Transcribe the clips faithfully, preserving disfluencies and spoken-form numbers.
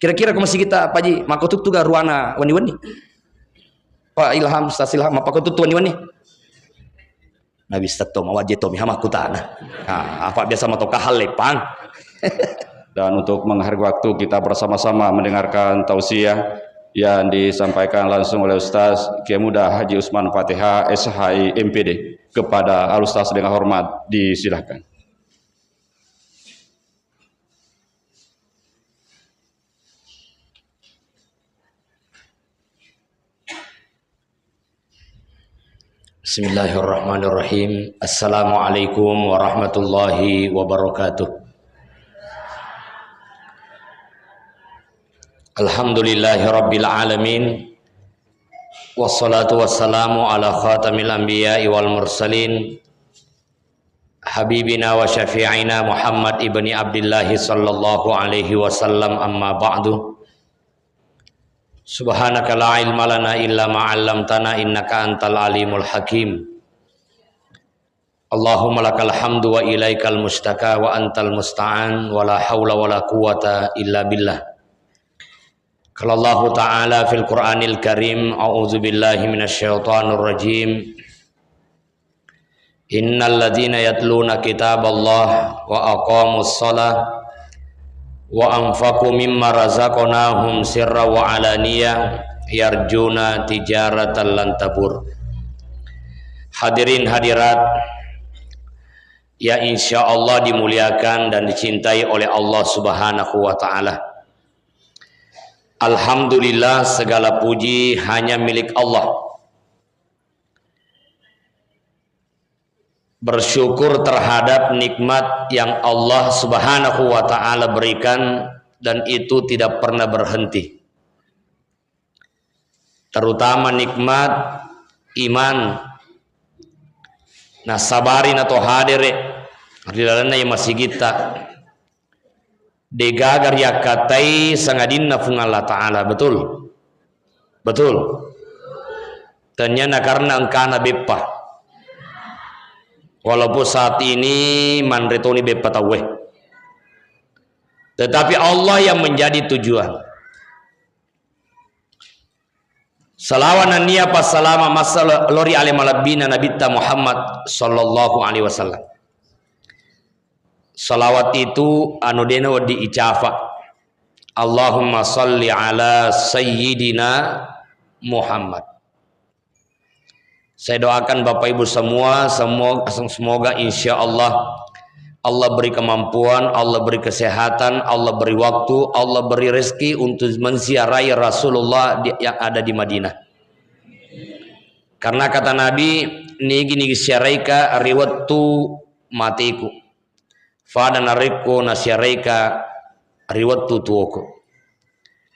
Kira-kira ko masigitta, Pak Haji, makkututtu ga ruana wenni-wenni? Pak Ilham, Ustaz Ilham, makkututtu wenni-wenni? Nabissatto, mawajjé to, miha makkutana. Nah, apa biasa matoka hallepang. Dan untuk menghargai waktu, kita bersama-sama mendengarkan tausiah yang disampaikan langsung oleh Ustaz Kiai Muda Haji Usman Fatihah, S H I, M P D. Kepada Al Ustaz dengan hormat, disilahkan. Bismillahirrahmanirrahim. Assalamualaikum warahmatullahi wabarakatuh. Alhamdulillahirabbil alamin. Wassalatu wassalamu ala khatamil anbiya'i wal mursalin, habibina wa syafi'ina Muhammad ibni Abdillahi sallallahu alaihi wasallam, amma ba'du. Subhanaka la ilma lana illa ma 'allamtana innaka antal alimul hakim. Allahumma lakal hamdu wa ilaikal mustaka wa antal musta'an wa la haula wa la quwwata illa billah. Qala Allahu ta'ala fil Qur'anil Karim, a'udzu billahi minasy syaithanir rajim. Innal ladzina yatluna kitaballah wa aqamus shalah wa anfaqu mimma razaqnahum sirran wa alaniyah yarjuna tijaratan lan tabur. Hadirin hadirat yang insya Allah dimuliakan dan dicintai oleh Allah Subhanahu wa Ta'ala. Alhamdulillah, segala puji hanya milik Allah. Bersyukur terhadap nikmat yang Allah Subhanahu wa Ta'ala berikan, dan itu tidak pernah berhenti. Terutama nikmat iman. Nasabari nato hadere ri lalenna iya masigitta. Degaga riakkatai sangadinna Puang Allah Ta'ala, betul? Betul. Tenniana karena engkana beppa. Walaupun saat ini manre toni beppa tauwe. Tetapi Allah yang menjadi tujuan. Salawa nennia passalama massa lo-, lori ale malebbina Nabitta Muhammad sallallahu alaihi wasallam. Salawat itu anu dena wedding icafa. Allahumma salli ala sayyidina Muhammad. Saya doakan Bapak Ibu semua, semua, semoga insya Allah Allah beri kemampuan, Allah beri kesehatan, Allah beri waktu, Allah beri rezeki untuk menziarahi Rasulullah di, yang ada di Madinah. Karena kata Nabi, nigi-nigi siaraika ri wettu mateku. Fada narekko nasiaraika ri wettu tuoko.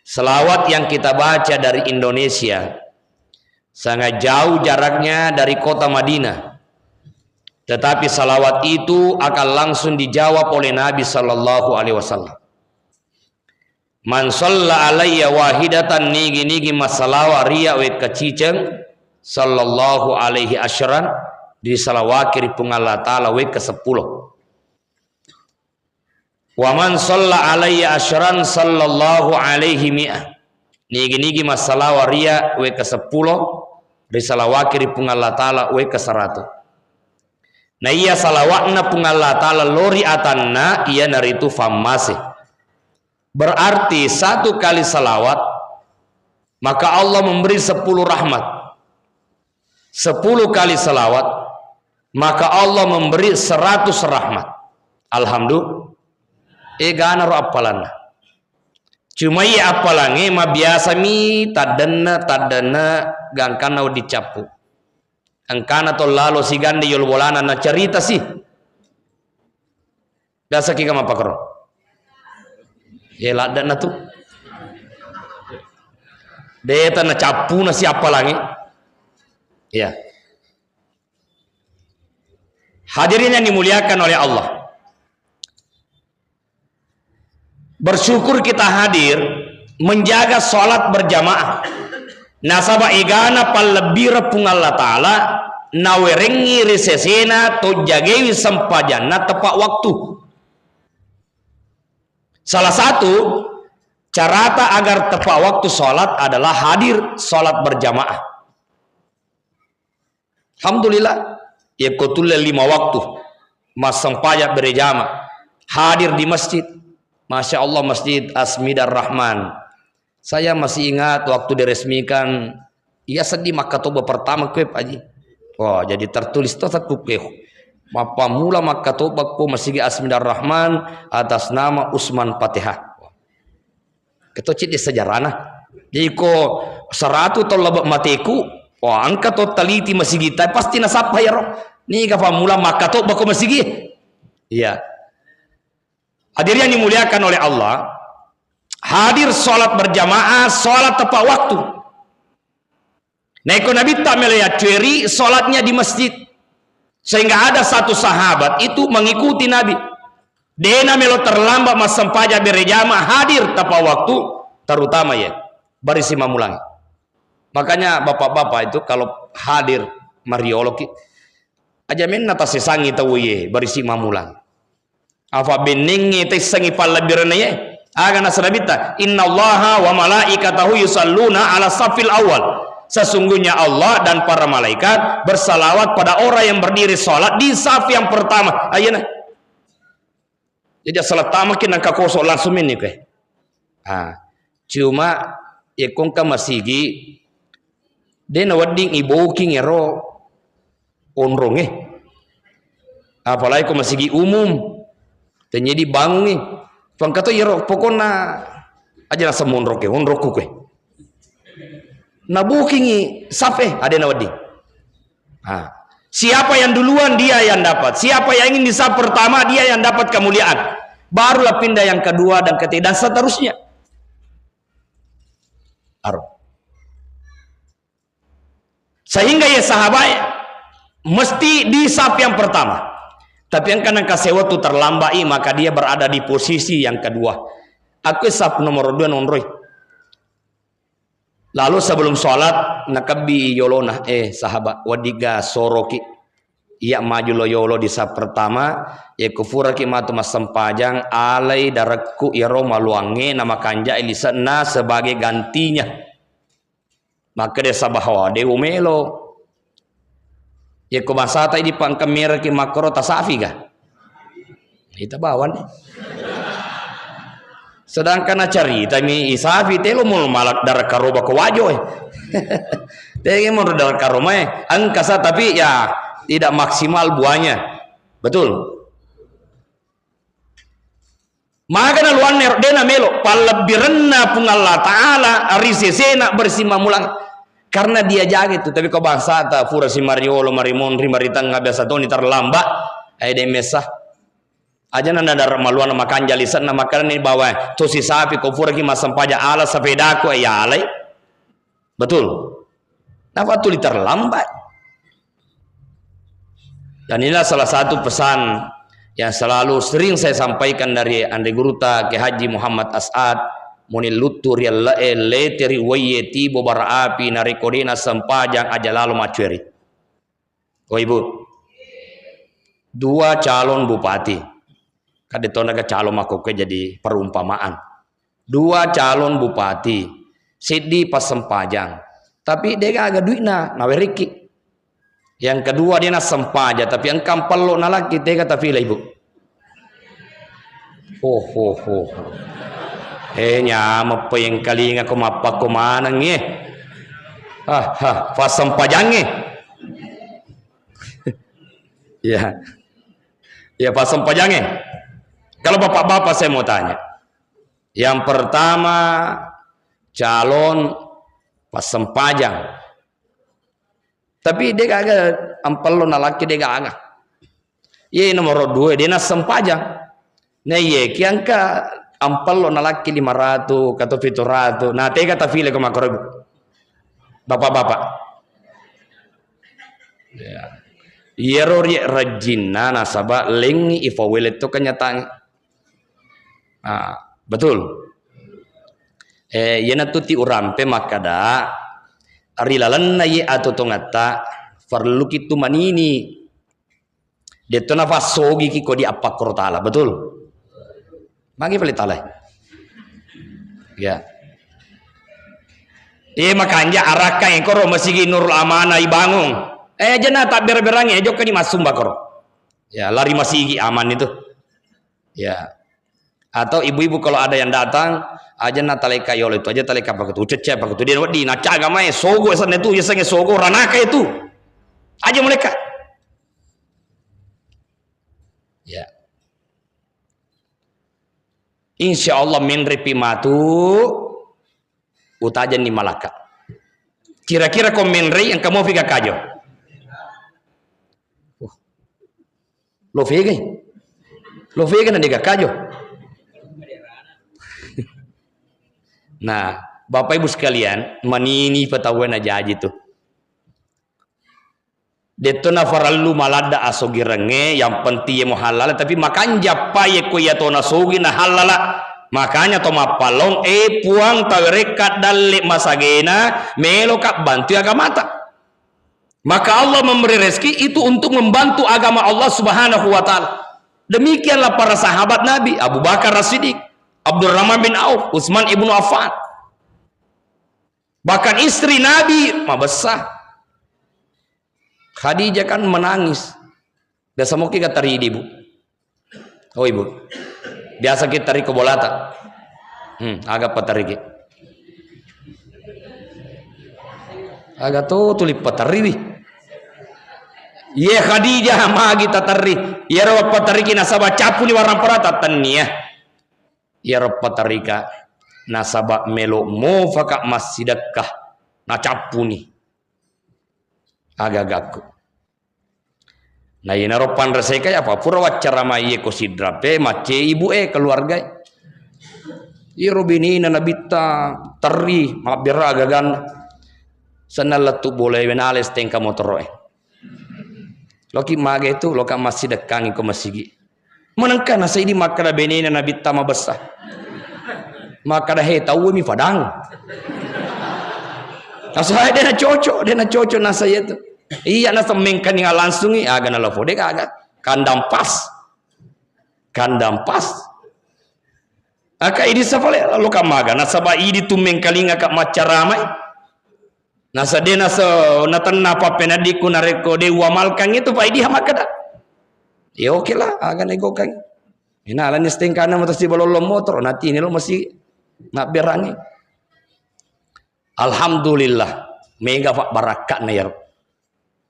Selawat yang kita baca dari Indonesia sangat jauh jaraknya dari kota Madinah. Tetapi salawat itu akan langsung dijawab oleh Nabi sallallahu alaihi wasallam. Man shalla alayya wahidatan, nigi-nigi massalawa ri iyya wekka ciceng, sallallahu alaihi asyran, risalawaki ri Puang Allah Ta'ala wekka seppulo. Wa man shalla alayya asyran sallallahu alaihi mi'ah. Nigi-nigi massalawa ri iyya wekka seppulo, risalawaki ri Puang Allah Ta'ala wekka seratu. Na iya salawatna Puang Allah Ta'ala lori atanna, iyanaritu fammase. Berarti satu kali salawat, maka Allah memberi sepuluh rahmat. Sepuluh kali salawat, maka Allah memberi seratus rahmat. Alhamdulillah. Egana ro appalanna. Cuma iya appalangnge mabiasa mi taddenna, taddenna gangkanna wedding cappu. Engkana to lalo sigande yolo bolana nacarita si. Biasa ki ka mappakoro. Ye ladde'na tu. Deta nacappuna si appalangnge. Iya. Hadirin yang dimuliakan oleh Allah. Bersyukur kita hadir menjaga sholat berjamaah. Nasaba egana pallebbireng Puang Allah Ta'ala nawerengngi ri sesena tojjagewi sempajanna tepat waktu. Salah satu Carata agar tepat waktu sholat adalah hadir sholat berjamaah. Alhamdulillah, yekko tulle lima waktu, massempajang berjamaah, hadir di masjid. Masya Allah, Masjid Asmidar Rahman. Saya masih ingat waktu diresmikan, iya seddi makkatobba pertama kue, Pak Haji. Wah, jadi tertulis to satu kue. Mappammula makkatobba ko Masigi Asmidar Rahman atas nama Usman Fatihah. Keto cedde sejarahna. Jadi ko seratu tahun lebak mateku, wah, engka to teliti masigi, tapi pasti nasappa yaro. Niga pammula makkatobba ko masigi. Iya. Hadirin yang dimuliakan oleh Allah, hadir sholat berjamaah, sholat tepat waktu. Nah, iko Nabitta melo yaccueri sholatnya di masjid. Sehingga ada satu sahabat itu mengikuti Nabi. Dena melo terlambat massempajang berjamaah, hadir tepat waktu, terutama ya, barisi mamulang. Makanya bapak-bapak itu kalau hadir marioloki, aja menna tasesangi tau ye, barisi mamulang. Afa bennengnge taissengngi pallebbirenna ye. Aga nasaba Nabitta, "Innallaha wa malaikatahu yusalluna ala safil awal." Sesungguhnya Allah dan para malaikat bersalawat pada orang yang berdiri sholat di saf yang pertama. Ayeuna. Jadi salat tamaki nangka kosong langsung ini kue. Ah, cuma yekko engka masigi, de nawedding iboking ero onrongnge. Apalagi ko masigi umum, tennyedi bangungi. Pangkato iyaro pokokna aja naseng monroke, onrokku kue. Nabukingi safe, adena wedding. Ah. Siapa yang duluan, dia yang dapat. Siapa yang ingin di saf pertama, dia yang dapat kemuliaan. Barulah pindah yang kedua dan ketiga dan seterusnya. Aro. Sehingga ya sahabat mesti di saf yang pertama. Tapi yang kadang kasih waktu terlambat, maka dia berada di posisi yang kedua. Aku saf nomor dua nonroi. Lalu sebelum sholat, nakebbi yolona, eh, sahabat, weddigga soroki. Iya maju lo yolo di saf pertama, ya kufuraki matu massempajang, alai darekku iyaro maluangnge namakanjai lise'na sebagai gantinya. Makkeda sabawa de umelo. Yekko basata idi pangkemmeraki makkoro tasafi ga? Ita bawan. Sedangkan nacaritami isafi telo mo malak darah karoba ko wajo, eh. Tege mo darah karoma, eh. Engka sa, tapi ya tidak maksimal buahnya. Betul. Magana luanna ero, de namelo pallebbirenna Puang Allah Ta'ala ri sesena bersih mamulang. Karena dia jaga itu. Tapi ko bangsata pura si mariolo, marimonri, maritengnga, biasa toni terlambat. Eh, de messa. Aja nana dar maluanna makanja lisenna, makanya ni bawa to si sapi ko pura ki massempajang ala sepedaku, eh, ya alai. Betul. Napa tuli terlambat? Dan inilah salah satu pesan yang selalu sering saya sampaikan dari Ande Guruta Kiai Haji Muhammad As'ad, muni luttu ri elle'e, lete ri uwaiye, tibo bara api, narekko de'na sempajang aja lalo maccueri. Oh, Ibu. Dua calon bupati. Kadde tona ga calon makkokkoe jadi perumpamaan. Dua calon bupati, seddi passempajang. Tapi de gaga duitna, naweriki. Yang kedua de nassempajang, tapi engka ampello nalaki, tega tafila, Ibu? Ho, ho, ho, ho. Eh, nyameppa engkalinga ko mappakko maneng, eh. Ah, ah, passempajangnge. Ya. Ya, passempajangnge. Kalau bapak-bapak saya mau tanya. Yang pertama, calon passempajang. Tapi de gaga ampello nalaki de gaga. Ye nomor dua, de nassempajang. Nah, ye ki engka ampello nalaki lima ratu atau pitu ratu. Nah, tega tafile ko makkoro, Ibu? Bapak-bapak. Ya. Iyaro ri rajinna nasaba lengngi ifawele to kenyataan. Ah, betul. Eh, iyanatu ti urampe makkada, ri lalenna ye atotongetta, perluki tu manini. Detto nafassogiki ko di appakkoro tala, betul? Magi pale tala. Ya. Eh, makanja arakka engkoro masigi Nurul Amanah ibangung. Eh, jena tabbera-berangi, eh, jokkani massumba koro. Ya, lari masigi aman itu. Ya. Atau ibu-ibu kalau ada yang datang, aja na taleka yolo itu, aja taleka paketu, ucecce paketu, dia wedi, nacaga mai, sogo sana itu, ya sange sogo, ranaka itu. Aja mereka. Ya. Insya Allah menrepi matu, utajenni malakka. Kira-kira ko menrei engka mofi kakajo? Wah. Lo fegai? Lo fegai na de kakajo? Nah, Bapak Ibu sekalian, manini petawa na jaji tu. Detto nafarellu maladda asogirengnge, yang penting ye muhallala, tapi makanja pa ye ko iya to nasogi nahallala. Makanya to mappalong, eh, Puang, tawerekka dalle masagena, meloka bantu agamata. Maka Allah memberi rezeki itu untuk membantu agama Allah Subhanahu wa Ta'ala. Demikianlah para sahabat Nabi, Abu Bakar As-Siddiq, Abdurrahman bin Auf, Utsman ibnu Affan. Bahkan istri Nabi mabessa. Khadijah kan menangis. Biasa moki ka teridi, Bu? Oh, Ibu. Biasa kita teriko bolata. Hmm, aga pateriki. Aga to tuli pateriwi. Ye Khadijah magi taterri. Yero pateriki nasaba capuni warang parata tennia. Iyaro patarika nasaba melo mofaka massidekka, nacappuni aga-agakku. Na iyanaro panresekai apa pura waccaramai ko sidrape macce ibu e keluarga e. Iyaro benena nabitta terri mabbera aga-aganna. Senna lettu bola e wenale stengka motoro e. Loki mage tu, loka massidekkangi ko masigi. Manengka nasa idi makkada benena nabitta mabessa. Makkada, "He, tauwe mi fadang." Nasa de na cocok, de na cocok nasa iya tu. Iya nasa mengkaninga langsungi, aga na lafo de gaga. Kandang pas. Kandang pas. Aka idi safale loka maga, nasaba idi tu mengkalinga ka maccaramai. Nasa de nasa natenna pappeneddiku narekko de uamalkangngi tu, fa idiha makkeda. Ya oke lah, aga na igaukangngi. Ina alani stengkana motor si balollo motor, natini lo masi mabberangi. Alhamdulillah, mega fa barakka'na yaro.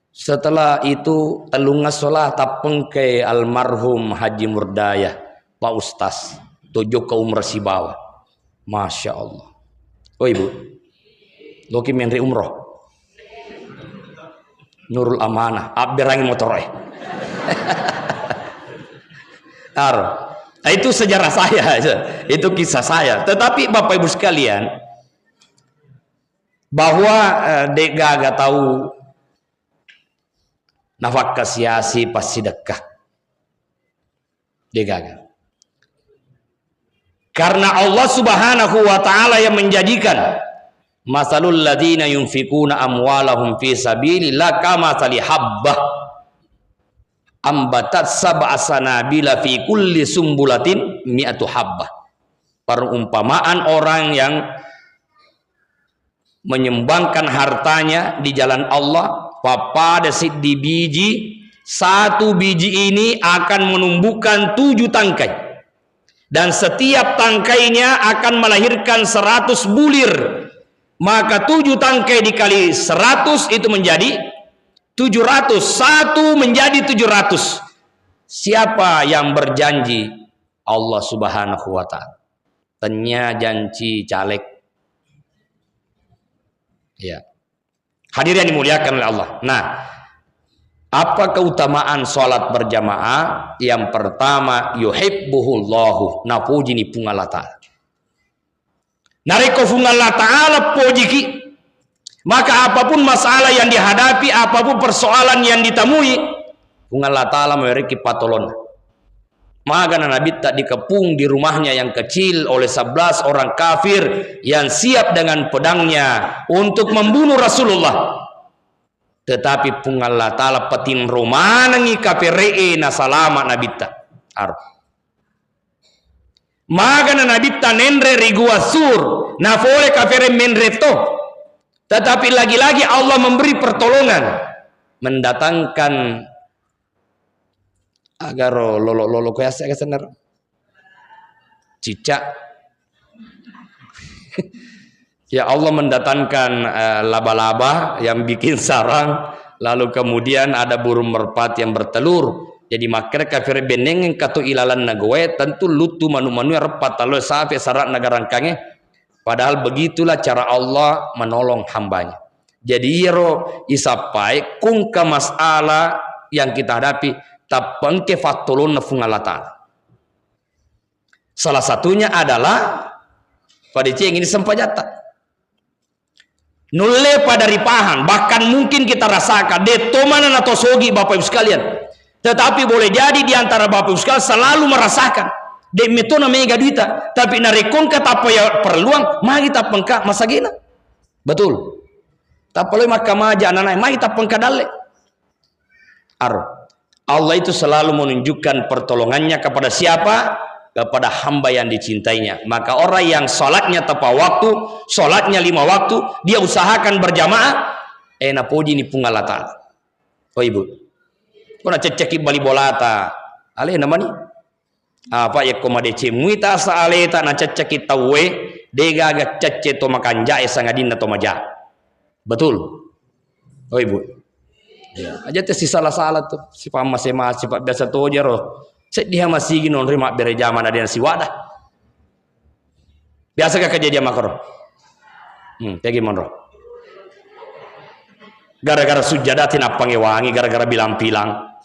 Setelah itu tellungngesso la tappengke almarhum Haji Murdaya, Pak Ustaz, to jokka umrah sibawa. Masya Allah. Oh Ibu, loki menri umroh. Nurul Amanah, abberangi motoroe. Aro. Itu sejarah saya, itu kisah saya. Tetapi Bapak Ibu sekalian, bahwa, eh, de gaga tau nafakkasiasi passidekka. De gaga. Karena Allah Subhanahu wa Ta'ala yang menjanjikan, "Masalul ladzina yunfikuna amwalahum fi sabilillah kamatsali habbah ambatat sab'a sanabila fi kulli sumbulatin mi'atu habbah." Perumpamaan orang yang menyumbangkan hartanya di jalan Allah, pappada siddi biji, satu biji ini akan menumbuhkan tujuh tangkai. Dan setiap tangkainya akan melahirkan seratus bulir. Maka tujuh tangkai dikali seratus itu menjadi tujuh ratus. Satu menjadi tujuh ratus. Siapa yang berjanji? Allah Subhanahu wa Ta'ala. Tennia janci caleg. Ya. Hadirin yang dimuliakan oleh Allah. Nah, apa keutamaan sholat berjamaah? Yang pertama, yuhibbuhullahu, napojini Puang Allah Ta'ala. Narekko Puang Allah Ta'ala pojiki, maka apapun masalah yang dihadapi, apapun persoalan yang ditemui, Puang Allah Ta'ala mawerekki patolonna. Magana Nabitta dikepung di rumahnya yang kecil oleh sebelas orang kafir yang siap dengan pedangnya untuk membunuh Rasulullah. Tetapi Puang Allah Ta'ala patinro manengi kapere'e nasalama Nabitta. Aro. Magana Nabitta nenre ri Gua Sur, nafole kafere menre to. Tetapi lagi-lagi Allah memberi pertolongan, mendatangkan agaro lolo-lolo ko yase aga senner. Cicak. Ya, Allah mendatangkan, eh, laba-laba yang bikin sarang, lalu kemudian ada burung merpati yang bertelur. Jadi makkeda kafir benneng engka to ilalanna goe, tentu luttu manu-manu reppa talo safe sarak nagarangkange. Padahal begitulah cara Allah menolong hambanya. Jadi iyaro isappai kungka masalah yang kita hadapi, tappengke fattolonna Fuang Allah Ta'ala. Salah satunya adalah padecengi di sempajatta. Nulle pada ripahan, bahkan mungkin kita rasakan, de to mana na to sogi Bapak Ibu sekalian. Tetapi boleh jadi di antara Bapak Ibu sekalian selalu merasakan, de metona mega duita, tapi narekko engka tappa ya perluang, magi tappengka masagena. Betul. Tappa loi makkamaja ananae, magi tappengka dalle. Aro. Allah itu selalu menunjukkan pertolongannya kepada siapa? Kepada hamba yang dicintainya. Maka orang yang salatnya tepat waktu, salatnya lima waktu, dia usahakan berjamaah, eh, napoji ni Puang Allah Ta'ala. Oh, Ibu. Ko nacecceki bali bolata, alena mani. Apa yakko madeceng muita asa aleta nacecceki tauwe, degaga cecce to makanjae sangadinna to maja. Betul? Oh, Ibu. Ya, aja te sisala-sala tu, sipamase-mase, sipa biasa toja ro. Seddi ha masigi nonri mabbere jama na dena siwada. Biasa ka kejadian makro. Hmm, tegi monro. Gara-gara sujjada tinappange wangi, gara-gara bilang-pilang.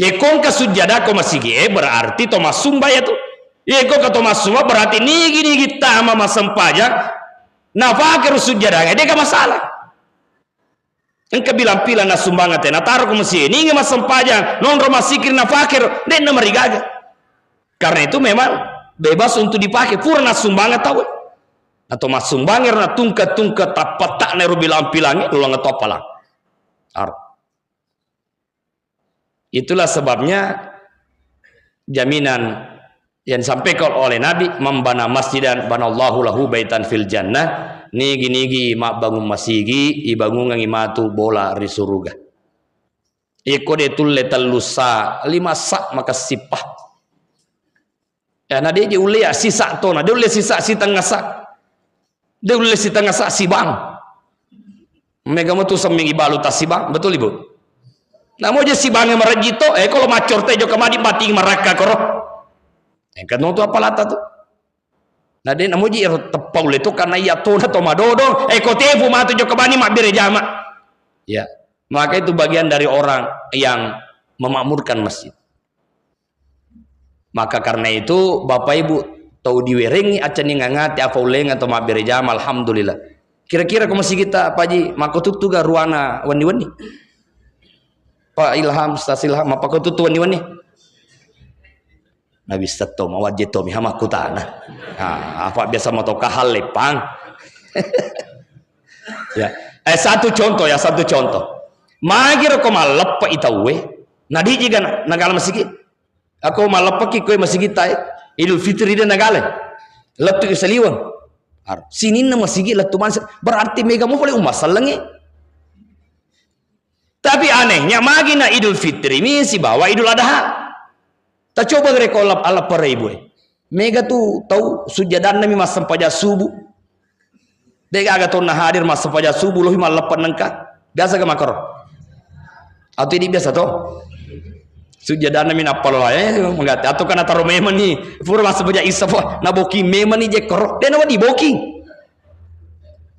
Ye ko engka sujjada ko masigi e, berarti to massumba ya tu. Ye ko ka to massumba berarti nigi-nigi tama massempajang, nafakeru sujjada, de ka masalah. Engka bilang-pilang nassumbangeng te, nataro ko masigi, ningi massempajang, nonro massikir nafakeru, de na marigaga. Karena itu memang bebas untuk dipakai, pura nassumbangeng tau. Atau massumbangi ro natungke-tungke tappetta na ro bilang-pilangi, lolong to appalang. Aro. Itulah sebabnya jaminan yang disampaikan oleh Nabi, "Man bana masjidan banallahu lahu baitan fil jannah." Nigi-nigi mabbangung masigi, ibangungengi matu bola ri suruga. Iko de tulle tellu sa, lima sa makessippa. Ya, na de je ulle ya sisa to, na de ulle sisa sitengnga sa. De ulle sitengnga sa sibang. Mega metu semming ibalu tasibang, betul Ibu? Namo je sibang marejji to, eh, kalau macor te jokka madi mati marakka koro. Engka no tu apalata tu. Na de namo je ro teppa ulle to karena iya to na to madodo, eh, ko tefu matu jokka mani mabbere jama. Ya, maka itu bagian dari orang yang memakmurkan masjid. Maka karena itu, Bapak Ibu, tau diwerengi acanning angati apa ullenga to mabbere jama, alhamdulillah. Kira-kira ko masigitta, Pak Haji, makkotuttu ga ruana wenni-wenni? Pak Ilham, Ustaz Ilham, makkotuttu wenni-wenni? Nabi setto, mawajje to, miha makkutana. Ha, apa biasa matoka hal lepang? Ya. Eh, satu contoh ya, satu contoh. Magi ro ko malleppe i tauwe, na diji ga na-, nagala masigi. Ako malleppeki koe masigitta e, Idul Fitri de nagale. Lettu i saliweng. Ar-, sininna masigi lettu manse. Berarti mega mo pole umma sellengnge. Tapi anehnya magi na Idul Fitri mi sibawa Idul Adha. Tacoba rekko alap-, alappa ribue. Mega tu tau sujjadanna mi massempajang subuh. Degaga tonna hadir massempajang subuh, lohi malleppe nengka. Biasa ga makaro? Atau ini biasa to? Sujjadanna mi nappalo, eh, menggati. Atau kana taro memang ni, pura massempajang isya po, na booking memang ni jekkoro. De na wedding booking.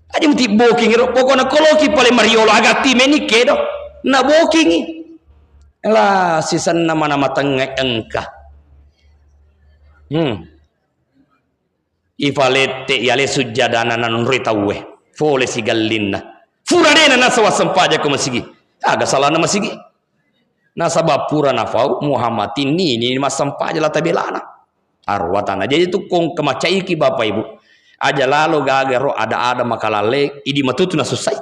Aja muti booking ro, pokokna koloki pale mariolo agatti meni kedo. Na bookingi. La sisenna mana matengnge engka. Hmm. Ifalette yale sujjadana nanonroi tauwe. Fole sigallinna. Fura dena nasawa sempajang ko masigi. Aga salahna masigi? Nasaba pura nafau Muhammad ini, ini massempajang la tabelana. Arwatana. Jadi tu kong kemacaiki Bapak Ibu. Aja lalo gaga ro ada-ada makalalle, idi matutu nasussai.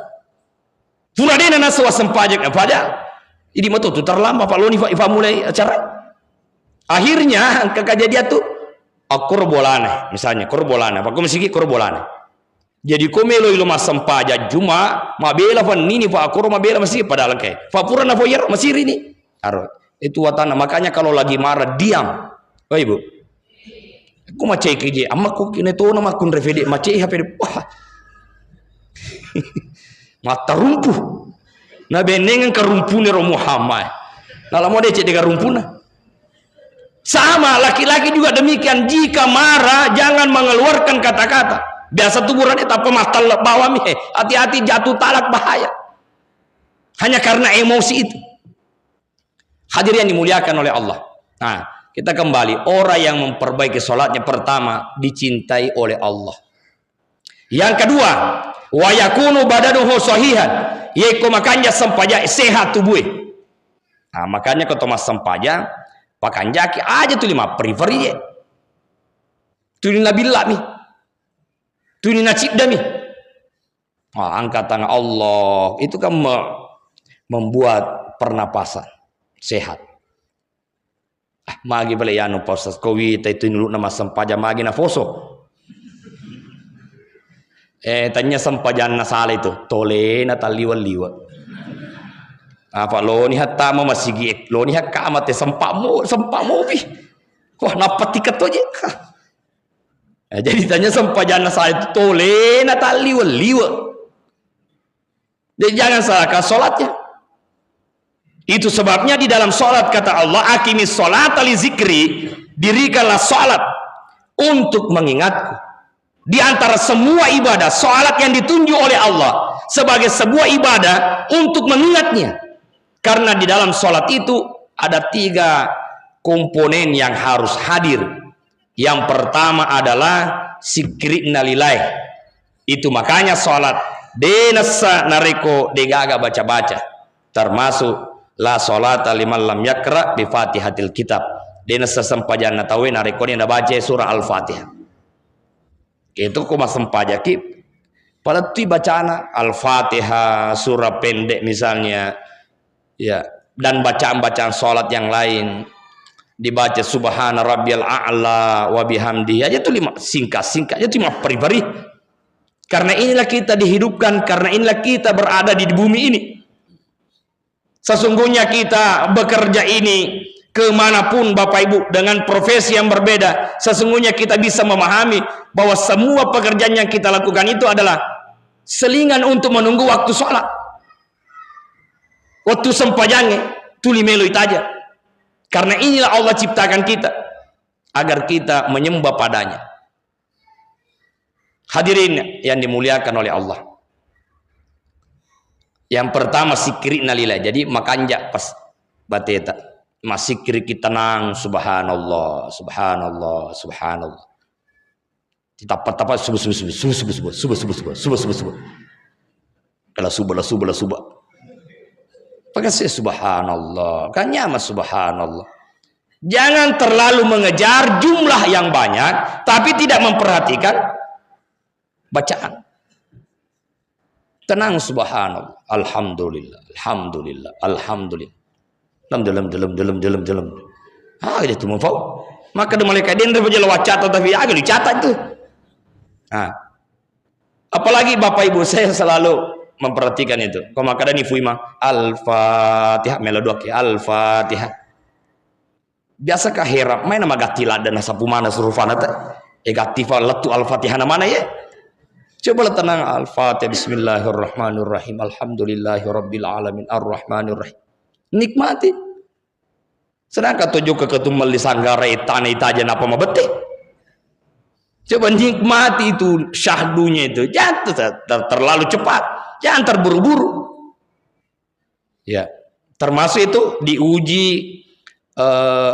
Pura dena nasawa sempajang, eh, faja. Idi matutu terlambat, Pak Loni, Pak, Pak mulai acara. Akhirnya, engka kejadian tu. Akkoro bolana, misalnya, koro bolana, pakko masigi koro bolana. Jadi ko melo ilo massempajang Juma, mabela fannini, fa akkoro mabela masigi padahal engkai. Fa pura nafo iyaro masirini. Aro, itu watana. Makanya kalau lagi marah, diam. Oh, Ibu. Aku macai keje, amma ku kene tona makkunre fede, macai H P de. Wah. Mattarumpu. Nabennengeng karumpune ro Muhammad. Nalamo decek de karumpuna. Sama, laki-laki juga demikian. Jika marah, jangan mengeluarkan kata-kata. Biasa tuh burane tappa mattallek bawami. Eh, hati-hati jatuh talak, bahaya. Hanya karena emosi itu. Hadirin yang dimuliakan oleh Allah. Nah, kita kembali. Orang yang memperbaiki sholatnya pertama dicintai oleh Allah. Yang kedua, wa yakunu badanuhu sahihan. Yekko makanja sempajang sehat tubuhe. Nah, makanya ko to massempajang, pakanjaki aja tuli mapperi-peri ye. Tuli nabillami. Tuli naciddami. Ah, angkat tangan Allah. Itu kan me-, membuat pernapasan sehat. Ah, magi pale yanu, Pak Ustaz, ko wita itu nulukna massempajang magi nafoso. Eh, tanya sempajanna salah itu. Tolena talliwa-liwa. Apa loni hatta ma masigi, loni hakka mate sempak mo, sempak mopi. Wah, nappa tiket aja. Eh, jadi tanya sempajanna salah itu tolena talliwa-liwa. Jadi jangan salahkan sholatnya. Itu sebabnya di dalam sholat kata Allah, "Aqimis sholata li zikri," dirikanlah sholat untuk mengingatku. Di antara semua ibadah, sholat yang ditunjuk oleh Allah sebagai sebuah ibadah untuk mengingatnya. Karena di dalam sholat itu ada tiga komponen yang harus hadir. Yang pertama adalah sikkiri'na lillahi. Itu makanya sholat de nessa narekko degaga baca-baca. Termasuk la sholata liman lam yakra bi fatihatil kitab. De nessa sempajanna tauwe narekko de nabaca surah Al-Fatihah. Itu ko massempajaki, palettui bacana Al-Fatihah, surah pendek misalnya, ya, dan bacaan-bacaan sholat yang lain. Dibaca subhana rabbiyal a'la wa bihamdi. Aja tu lima, singkat-singkat, aja tu lima peri-peri. Karena inilah kita dihidupkan, karena inilah kita berada di bumi ini. Sesungguhnya kita bekerja ini kemanapun Bapak Ibu dengan profesi yang berbeda, sesungguhnya kita bisa memahami bahwa semua pekerjaan yang kita lakukan itu adalah selingan untuk menunggu waktu sholat. Waktu sempajange, tuli melo itaja. Karena inilah Allah ciptakan kita, agar kita menyembah padanya. Hadirin yang dimuliakan oleh Allah. Yang pertama, sikkiri'na lillah. Jadi, makanja pas bateta. Massikkiriki tenang, subhanallah, subhanallah, subhanallah. Ditappa-tappa, subuh, subuh, subuh, subuh, subuh, subuh, subuh, subuh, subuh, subuh, subuh, subuh. Kala subuh, la subuh, la subuh. Pakai subhanallah. Kan nyaman subhanallah. Jangan terlalu mengejar jumlah yang banyak, tapi tidak memperhatikan bacaan. Tenang, subhanallah, alhamdulillah, alhamdulillah, alhamdulillah. Dalam, dalam, dalam, dalam, dalam, dalam. Ah, itu mau fau. Maka de malaikat denre baca lewat catat, tapi agak dicatat itu. Ah. Apalagi Bapak Ibu, saya selalu memperhatikan itu. Ko makkeda ni fuima, Al-Fatihah, melo doa ke, Al-Fatihah. Biasa ka herap, maina magatti ladde na sapu mana surufana te. E gatti fa lettu Al-Fatihah na mana ye. Coba le tenang, Al-Fatihah, Bismillahirrahmanirrahim, Alhamdulillahirabbil alamin, Arrahmanirrahim. Nikmati. Sedangkan to jokka ketummel di sanggara, e, tana itaja napa mabette. Coba nikmati itu syahdunya itu. Jangan ter-, ter-, terlalu cepat. Jangan terburu-buru. Ya, termasuk itu diuji, eh,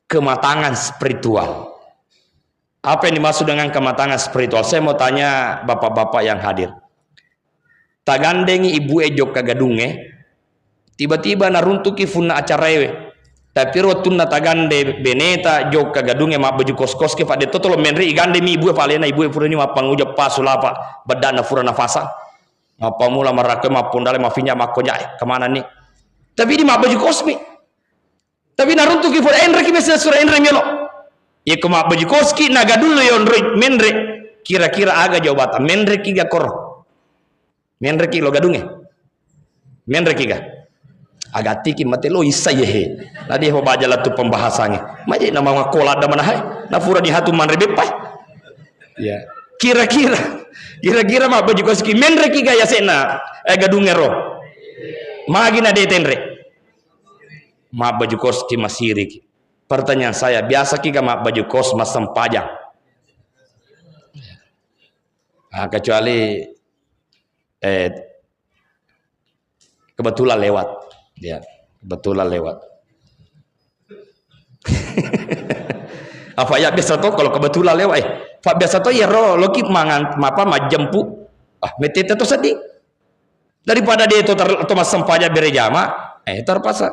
kematangan spiritual. Apa yang dimaksud dengan kematangan spiritual? Saya mau tanya bapak-bapak yang hadir. Tagandengi ibu e jokka gadunge, tiba-tiba naruntuki funna acaraewe. Tapi ro wettunna tagande beneta jokka gadunge mabbaju kos-koske, fa de totolo menre igandemi ibu e, fa alena ibu e purani mappanguja pasu lapa, beddana fura nafasa. Mappamula marakko, mappondale, mafinja, makkonja, eh, kemana nih? Tapi di mabbaju kosmi. Tapi naruntuki fura enreki, biasa sura enre melo. Iyako mabbaju koski nagadullo yonroi menre, kira-kira aga jawabata? Menreki ga koro? Menreki lo gadunge? Menreki ga? Agatiki mate lo isa yehe. Nadi ho baja latu pembahasannya. Maje nama ngakola ada mana hai? Na fura di hatu manre beppai. Ya. Kira-kira, kira-kira mabbaju koski menreki ga yasena, eh, gadunge ro? Magi na de tenre. Mabbaju koski masiriki. Pertanyaan saya, biasa ki ga mabbaju kos massempajang? Ah, kecuali, eh, kebetulan lewat. Ya, kebetulan lewat. Apa ya biasa to kalau kebetulan lewat, eh. Pak biasa to ya ro loki mangan apa majempu. Ah, metete to sedih. Daripada de to ter-, to massempajang bere jama, eh, terpaksa.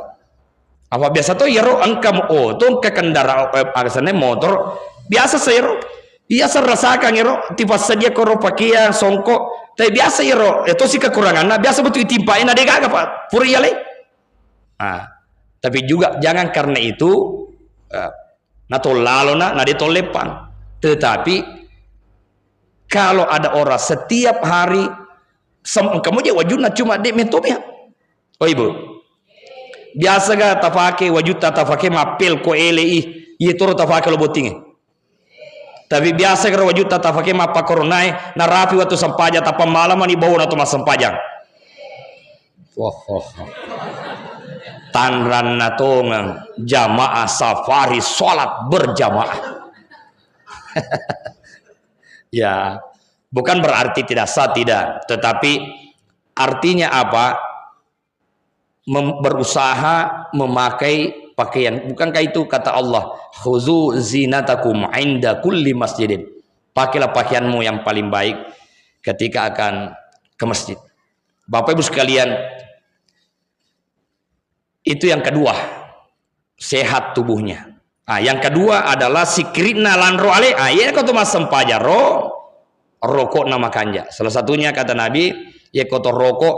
Apa biasa to yero engka mo-, oh, to engka kendara-, eh, alasannya motor, biasa sa yero. Iya serrasakan yero, tipassadia koro pakeang, songko, tapi biasa yero, eh, to si kekuranganna, biasa betul itimpai na de gaga, Pak. Pura iya le. Ah, tapi juga jangan karena itu, eh, na tollalo na, na de tollepang. Tetapi kalau ada orang setiap hari sem-, engka moja wajunna cuma de metto mia. Oh, Ibu. Biasa ga tafake wajutta tafake mappel ko ele i, iye toro tafake lo bottinge. Tapi biasa ga wajutta tafake mappakoronai, narapi waktu sempajang tappa malamani bawa na to massempajang. Wah, wah, wah. Tanranna tongeng jamaah safari salat berjamaah. Ya, bukan berarti tidak sah, tidak. Tetapi artinya apa? Mem-, berusaha memakai pakaian. Bukankah itu kata Allah, "Khuzu zinatakum inda kulli masjidin." Pakailah pakaianmu yang paling baik ketika akan ke masjid. Bapak Ibu sekalian, itu yang kedua, sehat tubuhnya. Ah, yang kedua adalah sikirina lanro ale. Ah, iya ko to massempajang ro, rokokna makanja. Salah satunya kata Nabi, iya ko to rokok,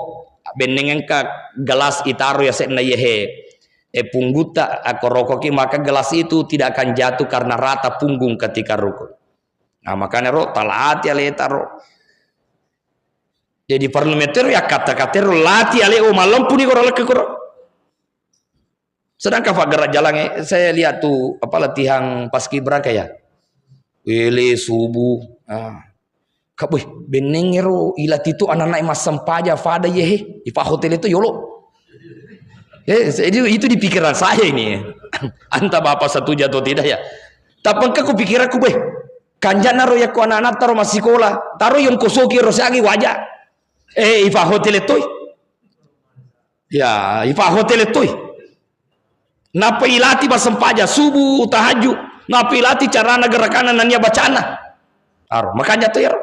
benneng engka gelas itaro ya sekna yehe. Eh, punggutta, ako rokoki maka gelas itu tidak akan jatuh karena rata punggung ketika rokok. Nah, makanya ro, talati aleta ro. Jadi parlu metero ya kata-kata ro, lati ale, oh, malempuni koro lekke koro. Sedangkan Pak Gerak Jalang, eh, saya lihat tuh, apa, latihan paskibraka ya. Wele subuh. Ah. Kak, weh, benneng ero ilati tu anak-anak massempajang pada ye, he. Ipa hotel itu yolo. Eh, itu, itu di pikiran saya ini. Entah Bapak setuju atau tidak ya. Tapi engka ku pikiranku, weh. Kanjana ro yakko anak-anak taro massikola. Taro yang kosoki ro siagi waja. Eh, ipa hotel itu. Ya, ipa hotel itu. Nappa ilati massempajang subuh, tahajud. Nappa ilati carana gerakanna nennia bacana. Aro, makanja to iyaro.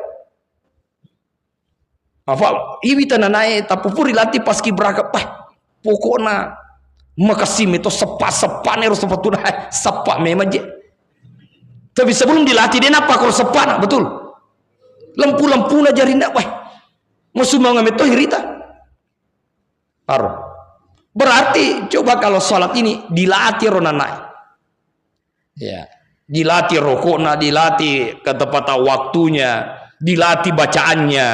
Apa iwi tananae tapupuri lati paskibraka. Pah, pokokna makessing meto seppa-seppana ero sepatuna. Seppa memang je. Tapi sebelum dilatih dia nappa koro seppana, betul. Lempu-lempuna jarinna, wah. Masumanga meto hirita. Aro. Berarti coba kalau salat ini dilatih ro nanae. Ya. Dilatih rokokna, dilatih ketepatan waktunya, dilatih bacaannya.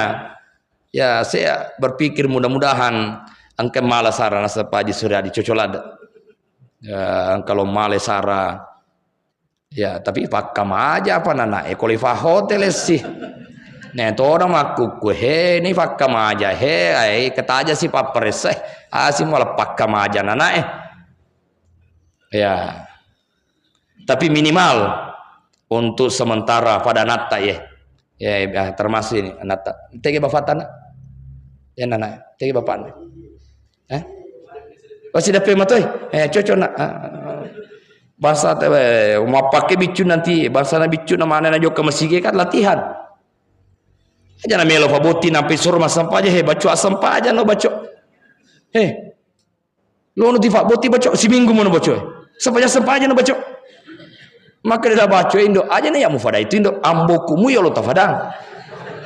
Ya, saya berpikir mudah-mudahan engka mala sara nasaba Haji Suryadi cocok ladde. Ya, engka lo mala sara. Ya, tapi pakkamaja apa nana e koli fa hotel si. Ne toda makkukku he ni pakkamaja he ai ketaja si papparessa asi mala pakkamaja nana e. Ya. Tapi minimal untuk sementara pada anatta ye. Ya, ya, termasuk ini anatta. Tege bapakna? Ya nana, tege bapakna. Eh? Oh, sidappe matoi? Eh, cocok nak. Ah. Bangsa te, eh, mappake biccu nanti, bangsa na biccu na mana na jokka masigi kan latihan. Aja na melo fa botti nampe suro massempajang, he, baco assempaja no baco. He. Lono ti fa botti baco, siminggu mono baco. Sempajang sempajang no baco. Maka dia baco indo, aja na ya mufada itu indo, amboku mu yolo tafadang.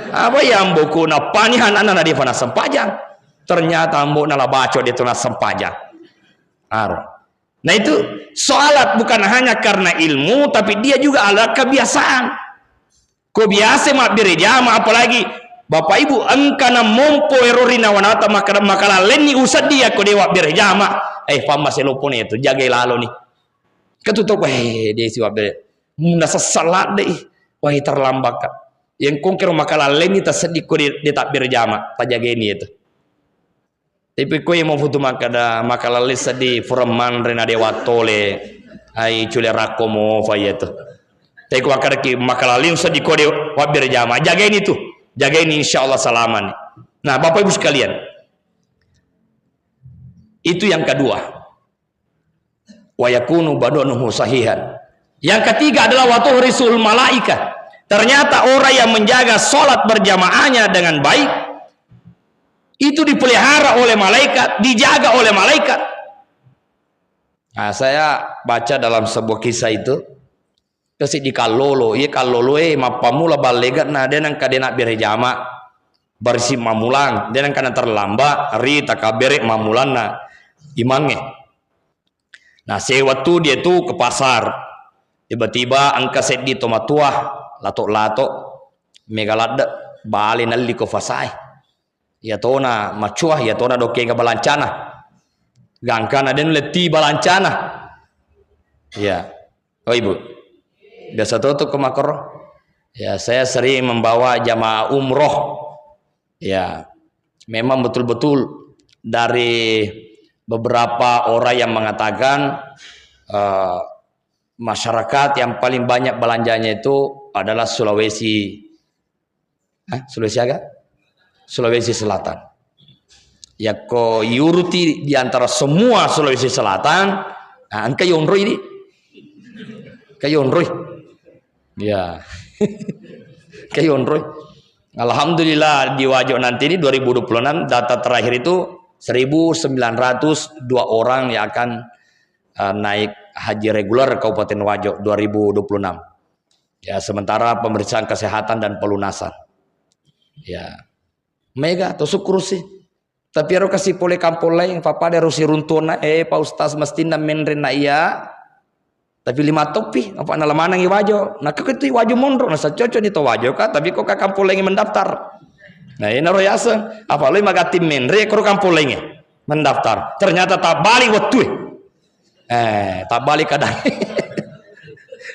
Apa ya amboku na pani anak na dia fana sempajang. Ternyata ambo na la baco dia tu na sempajang. Aro. Nah, itu salat bukan hanya karena ilmu, tapi dia juga adalah kebiasaan. Ko biasa mabbere jama, apalagi Bapak Ibu engka namompo ero ri nawa-nawata maka-, makalallenni usedding yakko de wabbere jama. Eh, famma selopone itu, jagai lalo ni. Katutup, eh, de siwabbere. Munna sessa ladde i. Wah, terlambat ka. Yang kongkero makalallenni tasedding ko de, de tabbere jama, tajageni itu. Tapi ko iya mufutu makkeda, makalalle seddi fura manre na de wattole, ai cule rakko mofa iya tu. Tapi ko makkeda ki makalalle seddi ko de wabbere jama, jagaini tu. Jagaini, insyaallah salamani. Nah, Bapak Ibu sekalian, itu yang kedua. Wa yakunu badanuhu sahihan. Yang ketiga adalah wa tuhrisul malaika. Ternyata orang yang menjaga salat berjamaahnya dengan baik, itu dipelihara oleh malaikat, dijaga oleh malaikat. Nah, saya baca dalam sebuah kisah itu, kasi di kallolo, iya kallolo e mappamula ballege'na, de nengka de nabbere jama, barisi mamulang, de nengka na terlambat ri takabbere mamulanna imangnge. Nah, sewwa tu dia tu ke pasar. Tiba-tiba engka seddi tomatoa, lato-lato, mega ladde, bale nelli ko fasae. Iya tona macua, iya tona dokkega balancana. Gangkana den letti balancana. Iya. Oh, Ibu. Biasa tutup ke makro. Ya, saya sering membawa jamaah umroh. Ya, memang betul-betul dari beberapa orang yang mengatakan, eh, masyarakat yang paling banyak belanjanya itu adalah Sulawesi, eh, Sulawesi aga? Sulawesi Selatan. Yakko iuruti di antara semua Sulawesi Selatan, nah, engka yonroi di. Engka yonroi. Ya. Engka yonroi. Alhamdulillah, di Wajo nanti ini dua ribu dua puluh enam, data terakhir itu seribu sembilan ratus dua orang yang akan, eh, naik haji reguler Kabupaten Wajo dua ribu dua puluh enam. Ya, sementara pemeriksaan kesehatan dan pelunasan. Ya. Mega to, syukur sih. Tapi ero kasi pole kampong laing, pappada ero siruntuanna, eh, Pak Ustaz, mestinna menre na iya. Tapi lima toppi, apa nalamanangi Wajo. Nah, kau itu Wajo monro, nasa cocok ni to Wajo ka, tapi kok ka kampong laing mendaftar. Nah, ini ro yaseng, apa lo magatti menre, koro kampong laing mendaftar. Ternyata tak balik waktu. Eh, tabbali kadang.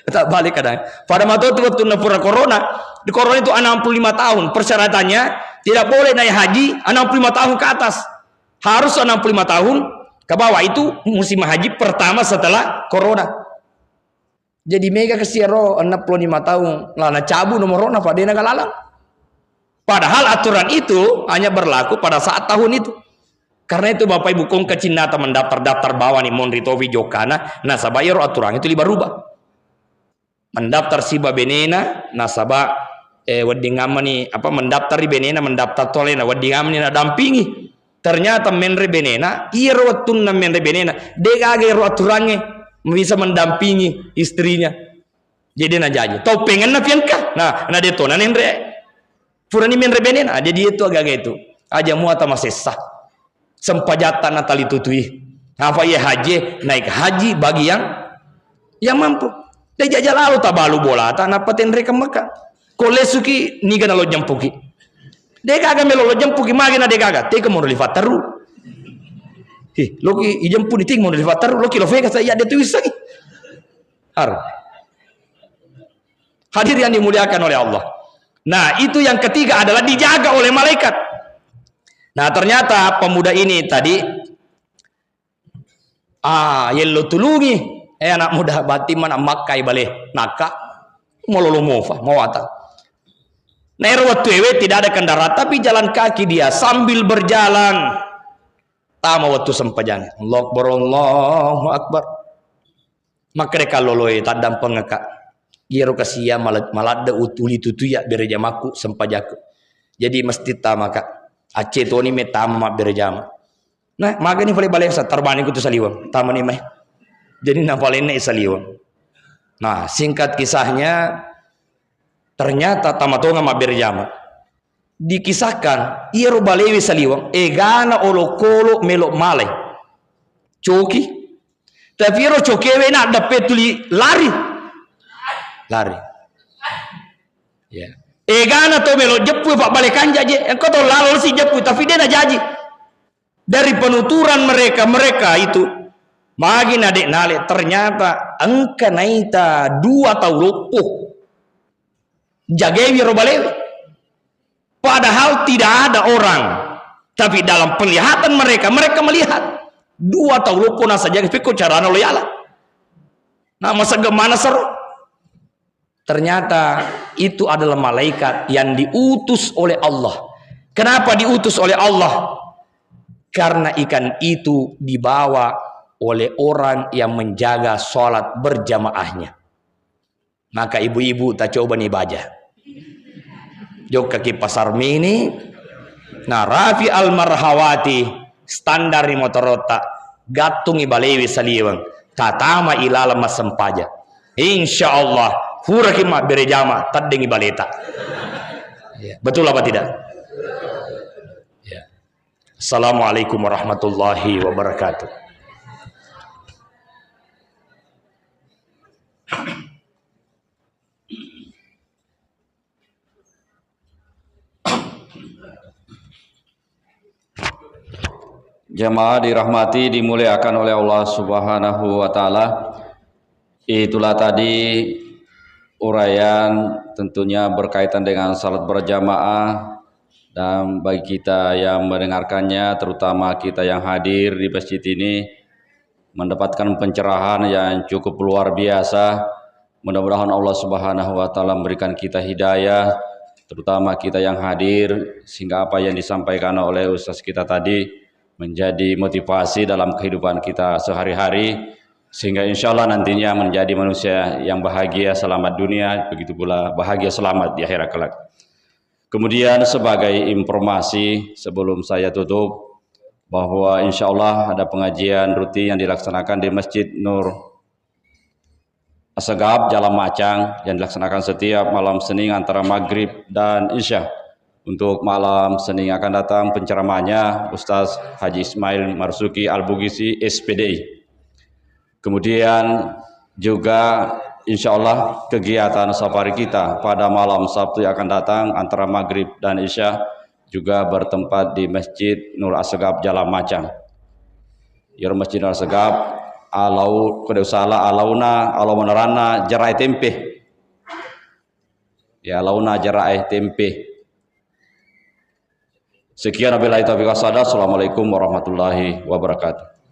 Tabbali kadang. Pada matotu wettunna pura corona, di corona itu enam puluh lima tahun persyaratannya, tidak boleh naik haji enam puluh lima tahun ke atas. Harus enam puluh lima tahun ke bawah, itu musim haji pertama setelah corona. Jadi mega kasiaro enam puluh lima tahun, lah nacabu nomorona, padena galalang. Padahal aturan itu hanya berlaku pada saat tahun itu. Karena itu Bapak Ibu, kong kacinnata mendaftar-daftar bawani monri tofi jokana, nasaba iyaro aturan itu liba-ruba. Mendaftar siba benena, nasaba, eh, wedding ammani, apa, mendaftar ri benena, mendaftar tolena, wedding ammani nadampingi. Ternyata menre benena, iyaro wettunna menre benena, de gaga iyaro aturangnge bisa mendampingi istrinya. Jadi najaji. Tau pengenna piengka. Nah, na de to nanenre. Furani menre benena. Jadi itu agaga itu. Aja muata masessa. Sempajatta na tali tutui. Apa iya haji, naik haji bagi yang, yang mampu. De jaja lalo tabalu bolata, nappa tenre ke Mekah. Ko lesuki, niga nalo jempuki. De gaga melo lo jempuki, magi na de gaga. Teke mono lifatteru. Hi, loki ijempuni ting mono lifatteru, loki lo Vegas, iya de tu wissengi. Har. Hadir yang dimuliakan oleh Allah. Nah, itu yang ketiga adalah dijaga oleh malaikat. Nah, ternyata pemuda ini tadi, ah, yello tulungi. Eh, anak muda, batti mana makkai bale. Naka, mololo mofa, mawata. Nah, ero wettu ewe tidak ada kendaraan, tapi jalan kaki dia sambil berjalan. Tama wettu sempajang. Allahu Akbar, Allahu Akbar. Makkeda kalloloe, taddampengekka. Iyaro kasiya mala-, maladde ut-, uli tutuya bere jamakku, sempajakku. Jadi mesti tamaka. Acce toni me tama mabbere jama. Nah, magani fale balesa, tarbani kutu saliweng. Tamani mai. Jadi nafalenna saliweng. Nah, singkat kisahnya, ternyata tamatonga mabbere jama. Dikisahkan, iyaro balewe saliweng, egana olokolo melo malai. Coki. Tapi ro cokewe na deppe tuli lari. Lari. Ya. Egana to melo jeppu pabbale kanja je. Engko to lalo si jeppu tapi de najaji. Dari penuturan mereka, mereka itu magi na de nale, ternyata engka naita dua tau loppo jagai wiro balewe. Padahal tidak ada orang, tapi dalam penglihatan mereka, mereka melihat dua tau loppo nasaja pekko carana lo yala. Nah, masa gemana seru? Ternyata itu adalah malaikat yang diutus oleh Allah. Kenapa diutus oleh Allah? Karena ikan itu dibawa oleh orang yang menjaga sholat berjamaahnya. Maka ibu-ibu tak coba nih baja. Jokka ki pasar mini, nah, Rafi Al Marhawati, standar ri motorota, gattungi balewi saliweng, tatama ilalang massempaja. Insya Allah, furaki mabbere jama, taddengi baleta. Ya, betul apa tidak? Ya. Assalamualaikum warahmatullahi wabarakatuh. Jamaah dirahmati, dimuliakan oleh Allah Subhanahu wa Ta'ala. Itulah tadi uraian tentunya berkaitan dengan salat berjamaah, dan bagi kita yang mendengarkannya, terutama kita yang hadir di masjid ini, mendapatkan pencerahan yang cukup luar biasa. Mudah-mudahan Allah Subhanahu wa Ta'ala memberikan kita hidayah, terutama kita yang hadir, sehingga apa yang disampaikan oleh ustaz kita tadi menjadi motivasi dalam kehidupan kita sehari-hari, sehingga insya Allah nantinya menjadi manusia yang bahagia selamat dunia, begitu pula bahagia selamat di akhirat kelak. Kemudian, sebagai informasi sebelum saya tutup, bahwa insya Allah ada pengajian rutin yang dilaksanakan di Masjid Nur Assegaf, Jalan Macang, yang dilaksanakan setiap malam Senin antara Maghrib dan Isya. Untuk malam Senin akan datang, penceramahnya Ustaz Haji Ismail Marzuki Al-Bugisi, S P D I. Kemudian juga, insya Allah, kegiatan safari kita pada malam Sabtu yang akan datang antara Maghrib dan Isya juga bertempat di Masjid Nur Assegaf, Jalan Macang. Iyaro Masjid Nur Assegaf, alau, ko de' usala, alauna, alau manaranna jarae tempe. Ya, alauna jarae tempe. Sekian, wabillahi taufiq wassada. Assalamualaikum warahmatullahi wabarakatuh.